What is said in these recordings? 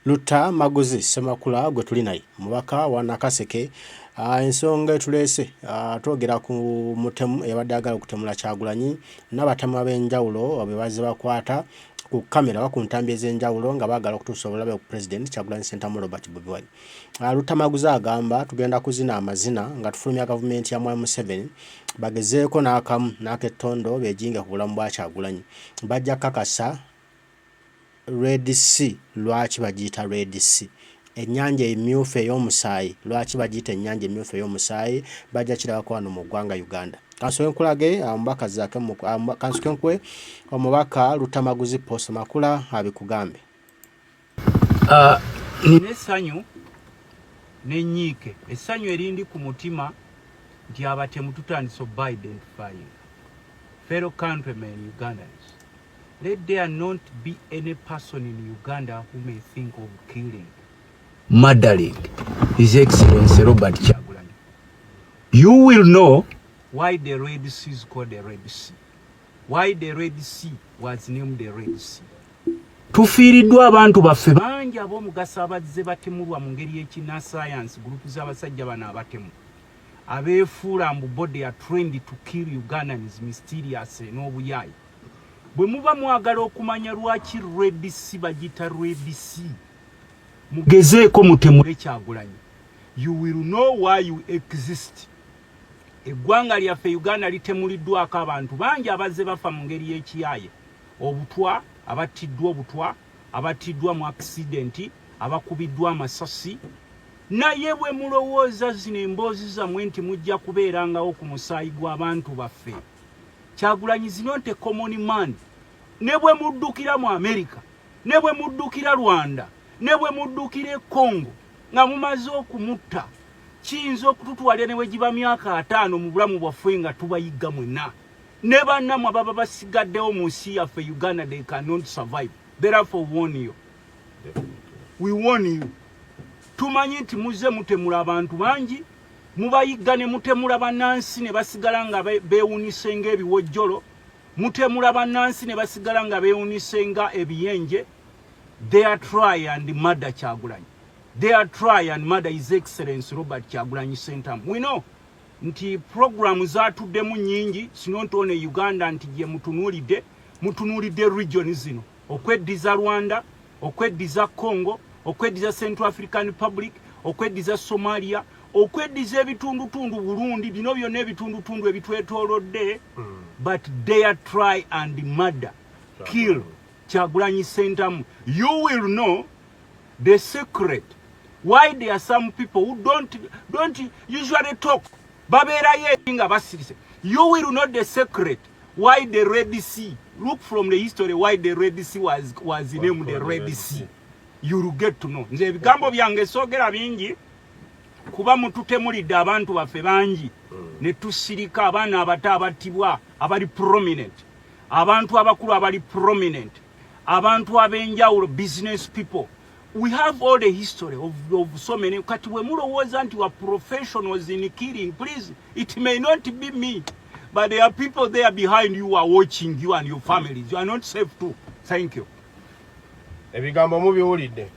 Luttamaguzi Ssemakula gwe tuli naye mubaka wa Nakaseke. Ensonga etuleese twogera ku mutemu eyabadde ayagala okutemula Kyagulanyi n'abatemu ab'enjawulo be bazze bakwata ku kkamera oba ku ntambi ez'enjawulo nga baagala okutuusa obulabe ku Pulezidenti Kyagulanyi Ssentamu Robert Bobi Wine. Luttamaguzi agamba tugenda kuzina amazina nga tufulumya gavumenti ya Mwami Museveni bagezeeko n'akamu n'ak'ettondo beejinge ku bulamu bwa Kyagulanyi. Bajja kukakasa Red Sea lwaki bagiyita Red Sea? Ennyanja emmyufu ey'omusaayi lwaki bagiyita ennyanja emmyufu ey'omusaayi? Bajja kirabako wano mu ggwanga Uganda. Kansoke nkulage omubaka Zaake, kansoke nkuwe omubaka Luttamaguzi Paul Ssemakula abikugambe. Nina essanyu n'ennyiike. Essanyu erindi ku mutima nti abatemu tutandise oba-identifying fellow countrymen Ugandans. Let there not be any person in Uganda who may think of killing, murdering His Excellency Robert Kyagulanyi. You will know why the Red Sea is called the Red Sea. Why the Red Sea was named the Red Sea. Tufiiriddwa abantu baffe bangi ab'omugaso abazze batemulwa mu ngeri y'ekinnasayansi, gurupu z'abasajja bano abatemu abeefuula mbu body are trained to kill Ugandans mysteriously n'obuyaayi. Bwe muba mwagala okumanya lwaki Red Sea bagiyita Red Sea, mugezeeko mutemule Kyagulanyi. You will know why you exist. Eggwanga lyaffe Uganda litemuliddwako abantu bangi abazze bafa mu ngeri y'ekiyaaye, obutwa, abattiddwa obutwa, abattiddwa mu accident, abakubiddwa amasasi. Naye bwe mulowooza zino emboozi zammwe nti mujja kubeerangawo ku musaayi gw'abantu baffe, Kyagulanyi is not a common man. Ne bwe muddukira mu America, ne bwe muddukira Rwanda, ne bwe muddukira e Congo nga mumaze okumutta, kiyinza okututwalira ne bwe giba myaka 50 mu bulamu bwaffe nga tubayigga mwenna. Ne bannammwe ababa basigaddewo mu nsi yaffe Uganda, they cannot survive. Therefore warn you. We warn you. Tumanyi nti muzze mutemula abantu bangi, mubayigga ne mutemula bannansi ne basigala nga beewunise ng'ebiwojjolo, mutemula bannansi ne basigala nga beewunise nga ebiyenje. Dare try and murder Kyagulanyi. Dare try and murder His Excellency Robert Kyagulanyi Ssentamu. We know nti programu zaatuddemu nnyingi, it's not only Uganda nti gye mutunuulidde, mutunuulidde region zino okweddiza Rwanda, okweddiza Congo, okweddiza Central African Republic, okweddiza Somalia, okweddiza ebitundutundu Burundi, bino byonna ebitundutundu ebitwetoolodde. But dare try and murder, kill Kyagulanyi Ssentamu. You will know the secret why there are some people who don't usually talk, babeerayo eri nga basirise. You will know the secret why the Red Sea, look from the history why the Red Sea was named the Red Sea. You will get to know. Nze ebigambo byange soogera bingi kuba mututemulidde abantu baffe bangi ne tusirika, abaana abato abattibwa abali prominent, abantu abakulu abali prominent, abantu ab'enjawulo, business people. We have all the history of so many. Kati bwe mulowooza nti wa professionals in killing, please, it may not be me, but there are people there behind you who are watching you and your families. You are not safe too. Thank you. Ebigambo mubiwulidde,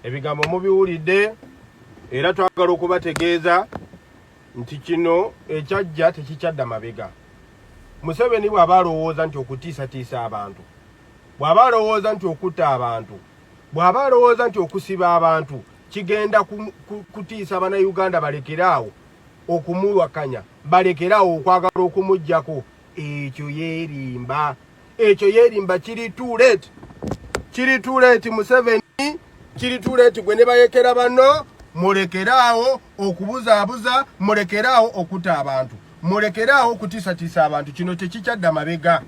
ebigambo mubiwulidde, era twagala okubategeeza nti kino ekyajja tekikyadda mabega. Museveni bw'aba alowooza nti okutiisatiisa abantu, bw'aba alowooza nti okutta abantu, bw'aba alowooza nti okusiba abantu kigenda kutiisa Bannayuganda balekeraawo okumuwakanya, balekeraawo okwagala okumuggyako, ekyo yeerimba, ekyo yeerimba. Kiri too late, kiri too late. Museveni, kiri too late. Gwe ne bayekera banno, mulekeraawo okubuzaabuza, mulekeraawo okutta abantu, mulekeraawo okutiisatiisa abantu. Kino tekikyadda mabega.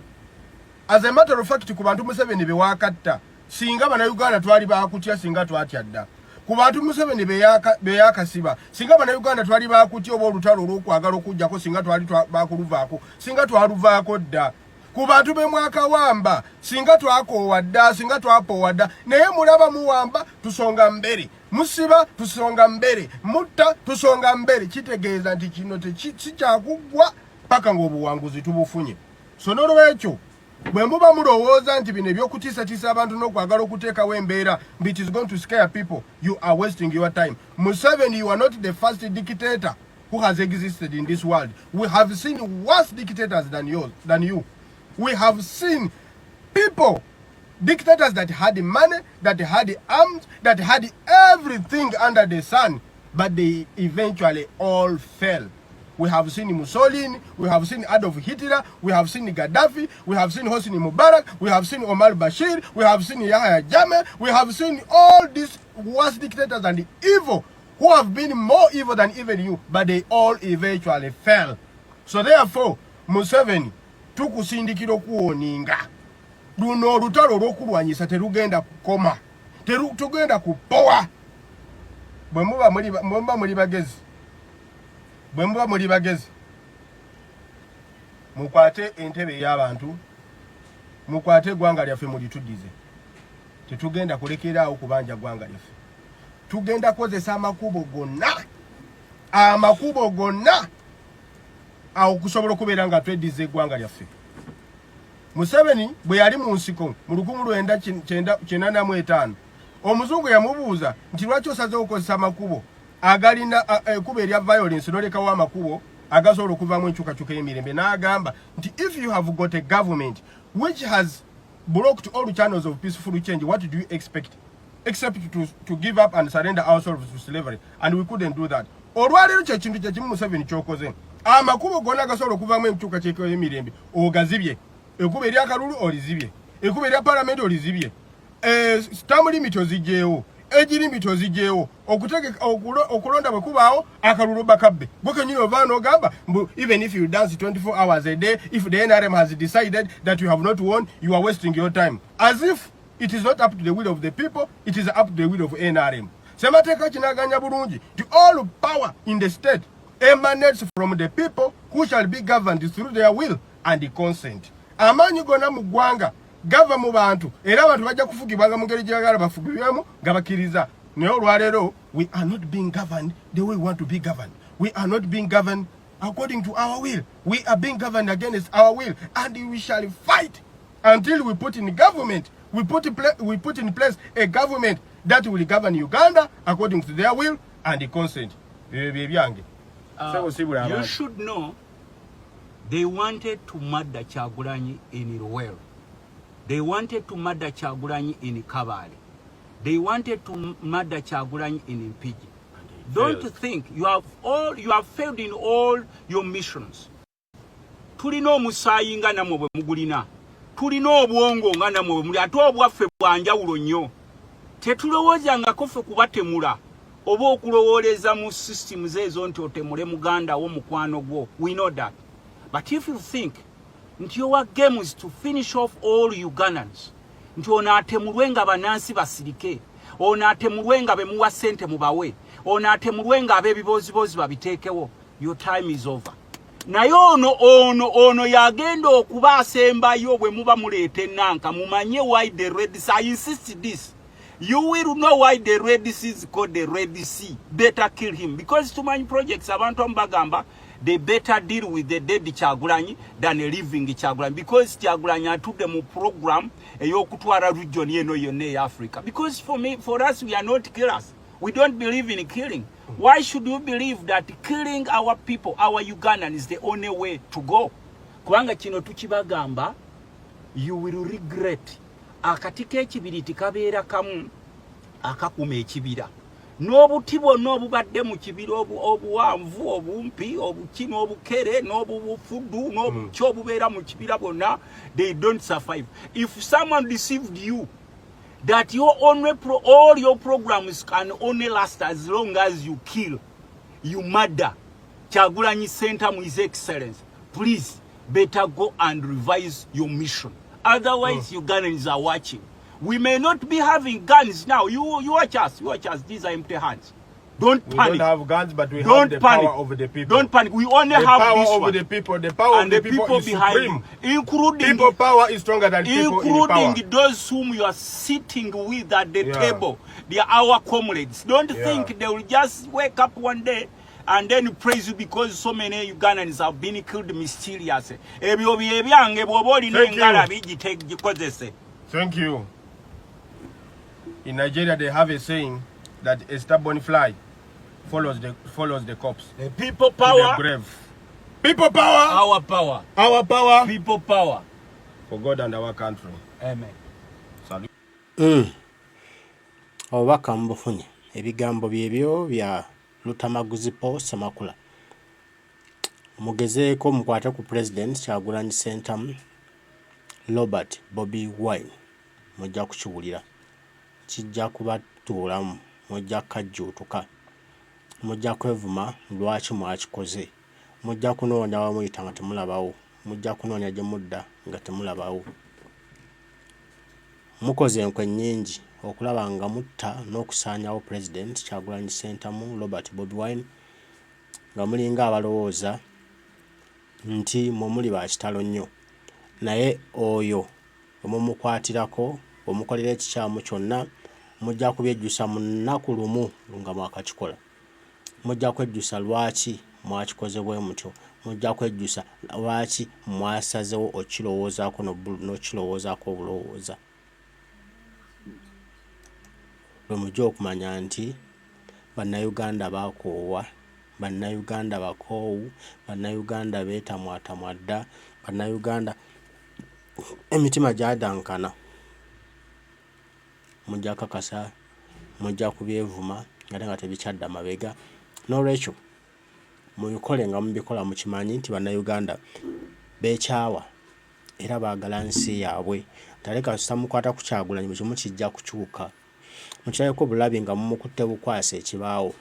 As a matter of fact, ku bantu Museveni bewakatta, singa Bannayuganda twali bakutya, singa twatya dda. Ku bantu Museveni beyakasiba, singa Bannayuganda twali bakutya oba olutalo olw'okwagala okugjako, singa twali bakuluvaako, singa twaluvaako dda. Ku bantu bemwakawamba, singa twakoowa dda, singa twapoowa dda. Naye mulaba muwamba, tusonga mbere, musiba, tusonga mbere, mutta, tusonga mbere. Kitegeeza nti kino sikyakuggwa paka ng'obuwanguzi tubufunye. So n'olwekyo Bwe muba mulowooza nti bino eby'okutiisatiisa abantu n'okwagala okuteekawo embeera mbu it is going to scare people, you are wasting your time. Museveni, you are not the first dictator who has existed in this world. We have seen worse dictators than yours, than you. We have seen people, dictators that had money, that had arms, that had everything under the sun, but they eventually all fell. We have seen Mussolini, we have seen Adolf Hitler, we have seen Gaddafi, we have seen Hosni Mubarak, we have seen Omar Bashir, we have seen Yahya Jammeh, we have seen all these worst dictators and evil who have been more evil than even you, but they all eventually fell. So therefore, Museveni, tukusindikira okuwoninga. Luno olutalo olw'okulwanyisa terugenda kukoma, tugenda kupowa. Bwe muba muli bagezi, bwe muba muli bagezi, mukwate entebe ey'abantu, mukwate eggwanga lyaffe mulituddize. Tetugenda kulekeraawo kubanja ggwanga lyaffe. Tugenda kukozesa amakubo gonna, amakubo gonna awo okusobola okubeera nga tweddiza eggwanga lyaffe. Museveni bwe yali mu nsiko mu 1985, omuzungu yamubuuza nti lwaki osazeewo okukozesa amakubo agalina ekkubo erya violence n'olekawo amakubo agasobola okuvaamu enkyukakyuka y'emirembe, n'agamba nti if you have got a government which has blocked all channels of peaceful change, what do you expect except to give up and surrender ourselves to slavery? And we couldn't do that. Olwaleero kyekintu kyekimu Museveni kyokoze, amakubo gonna agasobola okuvaamu enkyukakyuka y'emirembe ogazibye. Ekkubo eryakalulu olizibye, ekkubo erya palamenti olizibye, term limit ozigyewo, age limit ozigyewo, okutegeka okulonda bwe kubaawo akalulu bakabbe. Gwe kenyini ova n'ogamba mbu even if you dance 24 hours a day, if the NRM has decided that you have not won, you are wasting your time, as if it is not up to the will of the people, it is up to the will of NRM. Semateeka kinaganya bulungi nti all power in the state emanates from the people who shall be governed through their will and consent. Amaanyi gonna mu ggwanga gava mu bantu, era abantu bajja kufugibwanga mu ngeri gyebagala bafugibwemu nga bakkiriza. Naye olwaleero we are not being governed the way we want to be governed. We are not being governed according to our will. We are being governed against our will, and we shall fight until we put in government we put in place a government that will govern Uganda according to their will and consent. Ebyo bye byange. You should know they wanted to murder Kyagulanyi in Luwero. They wanted to murder Kyagulanyi in Kabale. They wanted to murder Kyagulanyi in Mpigi. Don't think you have failed in all your missions. Tulina omusaayi nga nammwe bwe mugulina. Tulina obwongo nga nammwe bwe muli, ate obwaffe bwa njawulo nnyo. Tetulowoozangako ffe kubatemula oba okulowooleza mu systems ezo nti otemule muganda wo, mukwano gwo. We know that. But if you think nti your game is to finish off all Ugandans, nti ono atemulwe nga bannansi basirike, ono atemulwe nga bemuwa ssente mubawe, ono atemulwe nga ab'ebibooziboozi babiteekewo, your time is over. Naye ono ono ono yagenda okuba asembayo. Bwe muba muleeta enanka, mumanye why the Red Sea, I insist this, you will know why the Red Sea is called the Red Sea. Better kill him, because tumanyi projects. Abantu amu bagamba they better deal with the dead Kyagulanyi than a living Kyagulanyi, because Kyagulanyi atudde mu program ey'okutwala region eno yonna eya Africa. Because for me, for us, we are not killers. We don't believe in killing. Why should you believe that killing our people, our Ugandan, is the only way to go? Kubanga kino tukibagamba, you will regret. Akati k'ekibiriti kabeera kamu akakuma ekibira, n'obuti bwonna obubadde mu kibira, obuwanvu, obumpi, obuki, n'obukere, n'obufudu, n'obuki obubeera mu kibira bwonna, they don't survive. If someone deceived you that all your programs can only last as long as you kill, you murder Kyagulanyi Ssentamu, His Excellence, please better go and revise your mission. Otherwise, Ugandans are watching. We may not be having guns now. You watch us, you watch us. These are empty hands. Don't We panic. don't have guns, but we Don't have the panic. power of the people. Don't panic. We only The have power this of one. the people. The power And of the the people people is behind supreme. you, including People power is stronger than people in power. Including those whom you are sitting with at the Yeah. table. They are our comrades. Don't Yeah. think they will just wake up one day And then praise you because so many Ugandans have been killed mysteriously. Ebyo bye byange bw'oba olina engalabi gikozese. Thank you. In Nigeria they have a saying that a stubborn fly follows the corpse. The people power. To the grave. People power. Our power. Our power. People power. For God and our country. Amen. Salute. Obubaka mubufunye, ebigambo byebyo bya Lutamaguzi Paul Ssemakula. Mugezeeko mukwate ku President Kyagulanyi Ssentamu Robert Bobi Wine, mujja kukiwulira. Kijja kubatuulamu, mujja kukajjuutuka. Mujja kwevuma lwaki mwakikoze. Mujja kunoonya we muyita nga temulabawo. Mujja kunoonya gye mudda nga temulabawo. Mukoze enkwe nnyingi okulaba nga mutta n'okusaanyaawo Pulezidenti Kyagulanyi Ssentamu Robert Bobi Wine nga mulinga abalowooza nti mmwe muli ba kitalo nnyo naye oyo bwe mumukwatirako bwe mukolera ekikyamu kyonna mujja kubyejjusa mu nnaku lumu nga mwakakikola. Mujja kwejjusa lwaki mwakikoze bwe mutyo. Mujja kwejjusa lwaki mwasazewo okukirowoozaako n'okukirowoozaako obulowooza. Lwe mujja okumanya nti Bannayuganda baakoowa, Bannayuganda bakoowu, Bannayuganda beetamwatamwa dda, Bannayuganda emitima gyadankana. Mujja kakasa, mujja kubyevuma ate nga tebikyadda mabega. Noolwekyo mubikole nga mubikola mukimanyi nti Bannayuganda beekyawa era baagala nsi yaabwe. Nti ate kasita mukwata ku Kyagulanyi buli kimu kijja kukyuka. Mukirabeko bulabi nga mumukutte bukwasi ekibaawo.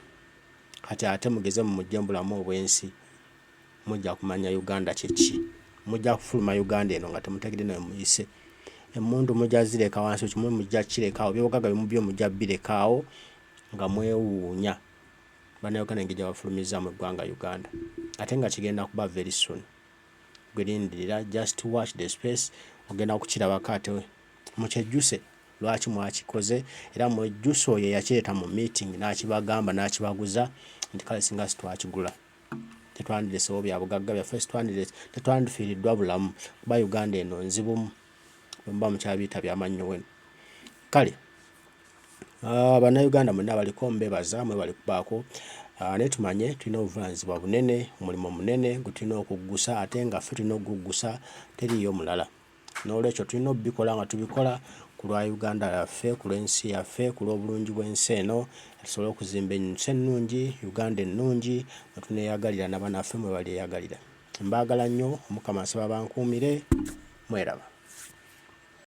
Kati ate mugeze mumuggye mu bulamu obw'ensi mujja kumanya Uganda kye ki. Mujja kufuluma Uganda eno nga temutegedde na we muyise. Emmundu mujja zireka wansi buli kimu mujja kukireka awo, ebyobugagga ebimu byo mujja bireka awo nga mwewuunya Bannayuganda engeri gye bafulumizzaamu eggwanga Uganda ate nga kigenda kuba very soon. Ggwe lindirira just watch the space ogenda kukirabako ate mukyejjuse lwaki mwakikoze era mwejjuse oyo eyakireeta mu meeting n'akibagamba n'akibaguza nti kale singa sitwakigula tetwandiresewo byabugagga byaffe tetwandifiiriddwa bulamu kuba Uganda eno nzibumu bwe muba mukyabiyita byamannyo wenu. Kale Bannayuganda mwenna abaliko mbebaza mwebale kubaako naye tumanye tulina obuvunaanyizibwa bunene, omulimu munene gwe tulina okuggusa ate nga ffe tulina okuguggusa teriiyo mulala. Noolwekyo tulina obikola nga tubikola ku lwa Uganda yaffe, ku lw'ensi yaffe, ku lw'obulungi bw'ensi eno tusobole okuzimba ensi ennungi, Uganda ennungi mwe tuneeyagalira n'abaana baffe mwe balyeyagalira. Mbaagala nnyo, Omukama nsaba abankuumire, mweraba.